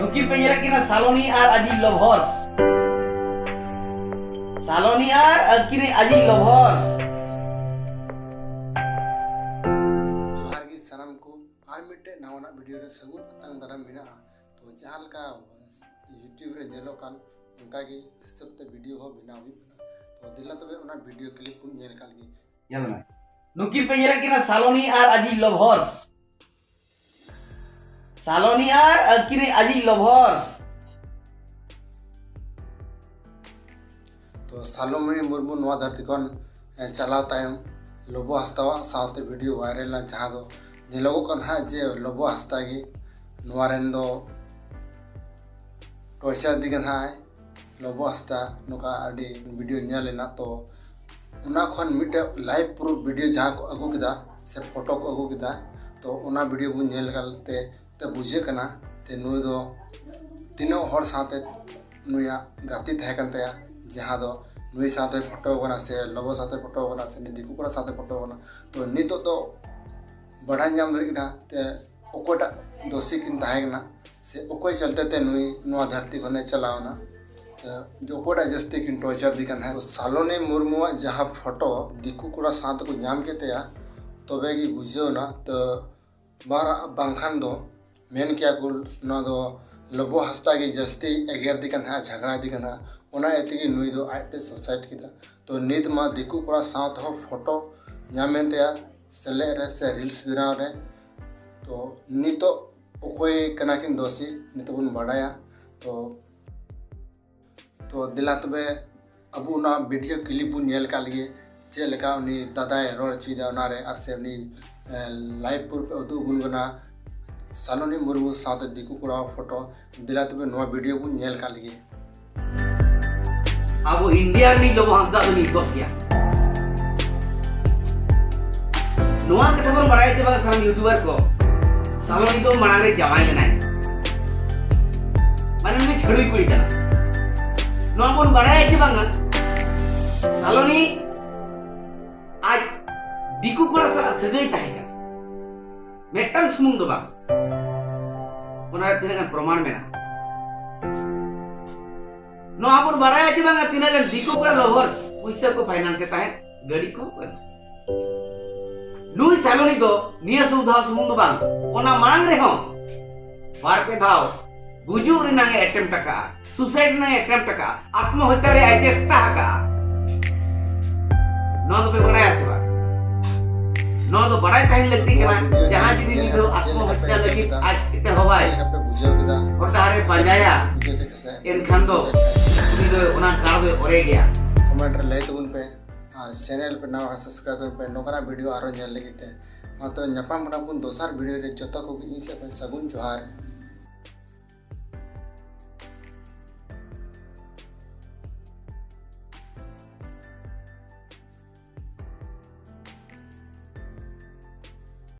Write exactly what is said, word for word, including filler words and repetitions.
ᱱᱩᱠᱤᱱ ᱯᱮ ᱧᱮᱞᱮᱫ ᱠᱤᱱᱟ ᱥᱟᱞᱚᱱᱤ ᱟᱨ ᱟᱡᱤᱡ lovers᱾ ᱥᱟᱞᱚᱱᱤ ᱟᱨ ᱟᱹᱠᱤᱱᱤᱡ ᱟᱡᱤᱡ lovers᱾ ᱡᱚᱦᱟᱨ ᱜᱮ ᱥᱟᱱᱟᱢ ᱠᱚ, ᱟᱨ ᱢᱤᱫᱴᱮᱡ ᱱᱟᱣᱟᱱᱟᱜ video ᱨᱮ ᱥᱟᱹᱜᱩᱱ ᱟᱛᱟᱝ ᱫᱟᱨᱟᱢ ᱢᱮᱱᱟᱜᱼᱟ᱾ ᱛᱚ ᱡᱟᱦᱟᱸ ᱞᱮᱠᱟ YouTube ᱨᱮ ᱧᱮᱞᱚᱜ ᱠᱟᱱ, ᱚᱱᱠᱟ ᱜᱮ ᱦᱤᱥᱟᱹᱵ ᱛᱮ video ᱦᱚᱸ ᱵᱮᱱᱟᱣ ᱦᱩᱭᱩᱜ ᱠᱟᱱᱟ᱾ ᱛᱚ ᱫᱮᱞᱟ ᱛᱚᱵᱮ ᱚᱱᱟ video clip ᱵᱚᱱ ᱧᱮᱞ ᱠᱟᱜ ᱞᱮᱜᱮ᱾ ᱧᱮᱞ ᱢᱮ, ᱱᱩᱠᱤᱱ ᱯᱮ ᱧᱮᱞᱮᱫ ᱠᱤᱱᱟ ᱥᱟᱞᱚᱱᱤ ᱟᱨ ᱟᱡᱤᱡ lovers᱾ ᱥᱟᱞᱚᱱᱤ ᱟᱨ ᱟᱹᱠᱤᱱᱤᱡ ᱟᱡᱤᱡ lovers᱾ ᱛᱚ ᱥᱟᱞᱚᱱᱤ ᱢᱩᱨᱢᱩ ᱱᱚᱣᱟ ᱫᱷᱟᱹᱨᱛᱤ ᱠᱷᱚᱱ, ᱮ, ᱪᱟᱞᱟᱣ ᱛᱟᱭᱚᱢ ᱞᱚᱵᱚ ᱦᱟᱸᱥᱫᱟᱣᱟᱜ ᱥᱟᱶᱛᱮ video viral ᱮᱱᱟ, ᱡᱟᱦᱟᱸ ᱫᱚ ᱧᱮᱞᱚᱜᱚᱜ ᱠᱟᱱ ᱦᱟᱸᱜ ᱡᱮ ᱞᱚᱵᱚ ᱦᱟᱸᱥᱫᱟ ᱜᱮ ᱱᱚᱣᱟ ᱨᱮᱱ ᱫᱚ torture ᱤᱫᱤ ᱠᱟᱱ ᱦᱟᱸᱜ ᱞᱚᱵᱚ ᱦᱟᱸᱥᱫᱟ᱾ ᱱᱚᱝᱠᱟ ᱟᱹᱰᱤ video ᱧᱮᱞ ᱮᱱᱟ, ᱛᱚ ᱚᱱᱟ ᱠᱷᱚᱱ ᱢᱤᱫᱴᱮᱡ live proof video ᱡᱟᱦᱟᱸ ᱠᱚ ᱟᱹᱜᱩ ᱠᱮᱫᱟ ᱥᱮ photo ᱠᱚ ᱟᱹᱜᱩ ᱠᱮᱫᱟ, ᱛᱚ ᱚᱱᱟ video ᱵᱚᱱ ᱧᱮᱞ ᱠᱟᱛᱮ ᱛᱮ ᱵᱩᱡᱷᱟᱹᱜ ᱠᱟᱱᱟ ᱛᱮ ᱱᱩᱭ ᱫᱚ ᱛᱤᱱᱟᱹᱜ ᱦᱚᱲ ᱥᱟᱶᱛᱮ ᱱᱩᱭᱟᱜ ᱜᱟᱛᱮ ᱛᱟᱦᱮᱸ ᱠᱟᱱ ᱛᱟᱭᱟ, ᱡᱟᱦᱟᱸ ᱫᱚ ᱱᱩᱭ ᱥᱟᱶᱛᱮ photo ᱠᱟᱱᱟ ᱥᱮ ᱞᱚᱵᱚ ᱥᱟᱶᱛᱮ photo ᱠᱟᱱᱟ ᱥᱮ ᱱᱩᱭ ᱫᱤᱠᱩ ᱠᱚᱲᱟ ᱥᱟᱶᱛᱮ photo ᱠᱟᱱᱟ᱾ ᱛᱚ ᱱᱤᱛᱚᱜ ᱫᱚ ᱵᱟᱲᱟᱭ ᱧᱟᱢ ᱫᱟᱲᱮᱭᱟᱜ ᱠᱟᱱᱟ ᱛᱮ ᱚᱠᱚᱭᱴᱟᱜ ᱫᱳᱥᱤ ᱠᱤᱱ ᱛᱟᱦᱮᱸ ᱠᱟᱱᱟ ᱥᱮ ᱚᱠᱚᱭ ᱪᱚᱞᱛᱮ ᱛᱮ ᱱᱩᱭ ᱱᱚᱣᱟ ᱫᱷᱟᱹᱨᱛᱤ ᱠᱷᱚᱱᱮ ᱪᱟᱞᱟᱣ ᱮᱱᱟ᱾ ᱛᱚ ᱚᱠᱚᱭᱴᱟᱜ ᱡᱟᱹᱥᱛᱤ ᱠᱤᱱ torture ᱫᱤ ᱠᱟᱱ ᱛᱟᱦᱮᱸᱫ᱾ ᱛᱚ ᱥᱟᱞᱚᱱᱤ ᱢᱩᱨᱢᱩᱣᱟᱜ ᱡᱟᱦᱟᱸ photo ᱫᱤᱠᱩ ᱠᱚᱲᱟ ᱥᱟᱶ ᱛᱮᱠᱚ ᱧᱟᱢ ᱠᱮᱫ ᱛᱟᱭᱟ, ᱛᱚᱵᱮ ᱜᱮ ᱵᱩᱡᱷᱟᱹᱣ ᱮᱱᱟ᱾ ᱛᱚ ᱵᱟᱨ ᱵᱟᱝᱠᱷᱟᱱ ᱫᱚ ᱢᱮᱱ ᱠᱮᱭᱟ ᱠᱚ ᱱᱚᱣᱟ ᱫᱚ ᱞᱚᱵᱚ ᱦᱟᱸᱥᱫᱟ ᱜᱮ ᱡᱟᱹᱥᱛᱤ ᱮᱜᱮᱨ ᱫᱤ ᱠᱟᱱ ᱛᱟᱦᱮᱸᱫ, ᱡᱷᱟᱜᱽᱲᱟ ᱫᱤ ᱠᱟᱱ ᱛᱟᱦᱮᱸᱫ, ᱚᱱᱟ ᱤᱭᱟᱹ ᱛᱮᱜᱮ ᱱᱩᱭ ᱫᱚ ᱟᱡᱛᱮ suicide ᱠᱮᱫᱟ᱾ ᱛᱚ ᱱᱤᱛ ᱢᱟ ᱫᱤᱠᱩ ᱠᱚᱲᱟ ᱥᱟᱶ ᱛᱮᱦᱚᱸ photo ᱧᱟᱢ ᱮᱱ ᱛᱟᱭᱟ, ᱥᱮᱞᱮᱫ ᱨᱮ ᱥᱮ reels ᱵᱮᱱᱟᱣ ᱨᱮ᱾ ᱛᱚ ᱱᱤᱛᱚᱜ ᱚᱠᱚᱭ ᱠᱟᱱᱟ ᱠᱤᱱ ᱫᱳᱥᱤ, ᱱᱤᱛᱚᱜ ᱵᱚᱱ ᱵᱟᱰᱟᱭᱟ᱾ ᱛᱚ ᱛᱚ ᱫᱮᱞᱟ ᱛᱚᱵᱮ ᱟᱵᱚ ᱚᱱᱟ video clip ᱵᱚᱱ ᱧᱮᱞ ᱠᱟᱜ ᱞᱮᱜᱮ, ᱪᱮᱫ ᱞᱮᱠᱟ ᱩᱱᱤ ᱫᱟᱫᱟᱭ ᱨᱚᱲ ᱦᱚᱪᱚᱭᱮᱫᱟ ᱚᱱᱟᱨᱮ, ᱟᱨ ᱥᱮ ᱩᱱᱤ, ᱮ, live proof ᱮ ᱩᱫᱩᱜ ᱟᱵᱚᱱ ᱠᱟᱱᱟ ᱥᱟᱞᱚᱱᱤ ᱢᱩᱨᱢᱩ ᱥᱟᱶᱛᱮ ᱫᱤᱠᱩ ᱠᱚᱲᱟ photo᱾ ᱫᱮᱞᱟ ᱛᱚᱵᱮ ᱱᱚᱣᱟ video ᱵᱚᱱ ᱧᱮᱞ ᱠᱟᱜ ᱞᱮᱜᱮ᱾ ᱟᱵᱚ ᱤᱱᱰᱤᱭᱟ ᱨᱤᱱᱤᱡ ᱞᱚᱵᱚ ᱦᱟᱸᱥᱫᱟ ᱫᱚ ᱱᱤᱨᱫᱳᱥ ᱜᱮᱭᱟ᱾ ᱱᱚᱣᱟ ᱠᱟᱛᱷᱟ ᱵᱚᱱ ᱵᱟᱲᱟᱭᱟ ᱪᱮ ᱵᱟᱝ ᱥᱟᱱᱟᱢ YouTuber ᱠᱚ, ᱥᱟᱞᱚᱱᱤ ᱫᱚ ᱢᱟᱲᱟᱝ ᱨᱮ ᱡᱟᱶᱟᱭ ᱞᱮᱱᱟᱭ, ᱢᱟᱱᱮ ᱩᱱᱤ ᱪᱷᱟᱹᱲᱩᱭ ᱠᱩᱲᱤ ᱠᱟᱱᱟ᱾ ᱱᱚᱣᱟ ᱵᱚᱱ ᱵᱟᱲᱟᱭᱟ ᱪᱮ ᱵᱟᱝᱟ, ᱥᱟᱞᱚᱱᱤ ᱟᱡ ᱫᱤᱠᱩ ᱠᱚᱲᱟ ᱥᱟᱞᱟᱜ ᱥᱟᱹᱜᱟᱹᱭ ᱛᱟᱦᱮᱸ ᱠᱟᱱᱟ, ᱢᱤᱫᱴᱟᱝ ᱥᱩᱢᱩᱝ ᱫᱚ ᱵᱟᱝ, ᱚᱱᱟ ᱨᱮ ᱛᱤᱱᱟᱹᱜ ᱜᱟᱱ ᱯᱨᱚᱢᱟᱬ ᱢᱮᱱᱟᱜᱼᱟ᱾ ᱱᱚᱣᱟ ᱵᱚᱱ ᱵᱟᱲᱟᱭᱟ ᱪᱮ ᱵᱟᱝᱟ, ᱛᱤᱱᱟᱹᱜ ᱜᱟᱱ ᱫᱤᱠᱩ ᱠᱚᱲᱟ lovers ᱯᱩᱭᱥᱟᱹ ᱠᱚ finance ᱮ ᱛᱟᱦᱮᱸᱫ, ᱜᱟᱹᱰᱤ ᱠᱚ ᱠᱟᱱᱟ᱾ ᱱᱩᱭ ᱥᱟᱞᱚᱱᱤ ᱫᱚ ᱱᱤᱭᱟᱹ ᱥᱩᱢᱩᱝ ᱫᱷᱟᱣ ᱥᱩᱢᱩᱝ ᱫᱚ ᱵᱟᱝ, ᱚᱱᱟ ᱢᱟᱲᱟᱝ ᱨᱮᱦᱚᱸ ᱵᱟᱨ ᱯᱮ ᱫᱷᱟᱣ ᱜᱩᱡᱩᱜ ᱨᱮᱱᱟᱜ ᱮ attempt ᱟᱠᱟᱫᱼᱟ, suicide ᱨᱮᱱᱟᱜ ᱮ attempt ᱟᱠᱟᱫᱼᱟ, ᱟᱛᱢᱚᱦᱚᱛᱭᱟ ᱨᱮᱭᱟᱜ ᱮ ᱪᱮᱥᱴᱟ ᱟᱠᱟᱫᱼᱟ᱾ ᱱᱚᱣᱟ ᱫᱚᱯᱮ ᱵᱟᱲᱟᱭᱟ ᱥᱮ ᱵᱟᱝ? ᱱᱚᱣᱟ ᱫᱚ ᱵᱟᱲᱟᱭ ᱛᱟᱦᱮᱱ ᱞᱟᱹᱠᱛᱤ ᱠᱟᱱᱟ᱾ ᱡᱟᱦᱟᱸ ᱡᱩᱫᱤ ᱢᱤᱫ ᱦᱚᱲ ᱟᱛᱢᱚᱦᱚᱛᱭᱟ ᱞᱟᱹᱜᱤᱫ ᱟᱡ ᱮᱛᱚᱦᱚᱵᱟᱭ, ᱦᱚᱨ ᱰᱟᱦᱟᱨ ᱨᱮ ᱯᱟᱸᱡᱟᱭᱟ, ᱮᱱᱠᱷᱟᱱ ᱫᱚ ᱩᱱᱤ ᱫᱚ ᱚᱱᱟ ᱰᱟᱦᱟᱨ ᱫᱚᱭ ᱚᱨᱮ ᱜᱮᱭᱟ᱾ ᱠᱚᱢᱮᱱᱴ ᱨᱮ ᱞᱟᱹᱭ ᱛᱟᱵᱚᱱ ᱯᱮ ᱟᱨ ᱪᱮᱱᱮᱞ ᱯᱮ ᱱᱟᱣᱟ ᱠᱷᱟᱱ subscribe ᱛᱟᱵᱚᱱ ᱯᱮ ᱱᱚᱝᱠᱟᱱᱟᱜ video ᱟᱨᱦᱚᱸ ᱧᱮᱞ ᱞᱟᱹᱜᱤᱫ ᱛᱮ᱾ ᱢᱟ ᱛᱚᱵᱮ ᱧᱟᱯᱟᱢ ᱵᱚᱱᱟ ᱵᱚᱱ ᱫᱚᱥᱟᱨ video ᱨᱮ᱾ ᱡᱚᱛᱚ ᱠᱚᱜᱮ ᱤᱧ ᱥᱮᱫ ᱠᱷᱚᱱ ᱥᱟᱹᱜᱩᱱ ᱡᱚᱦᱟᱨ᱾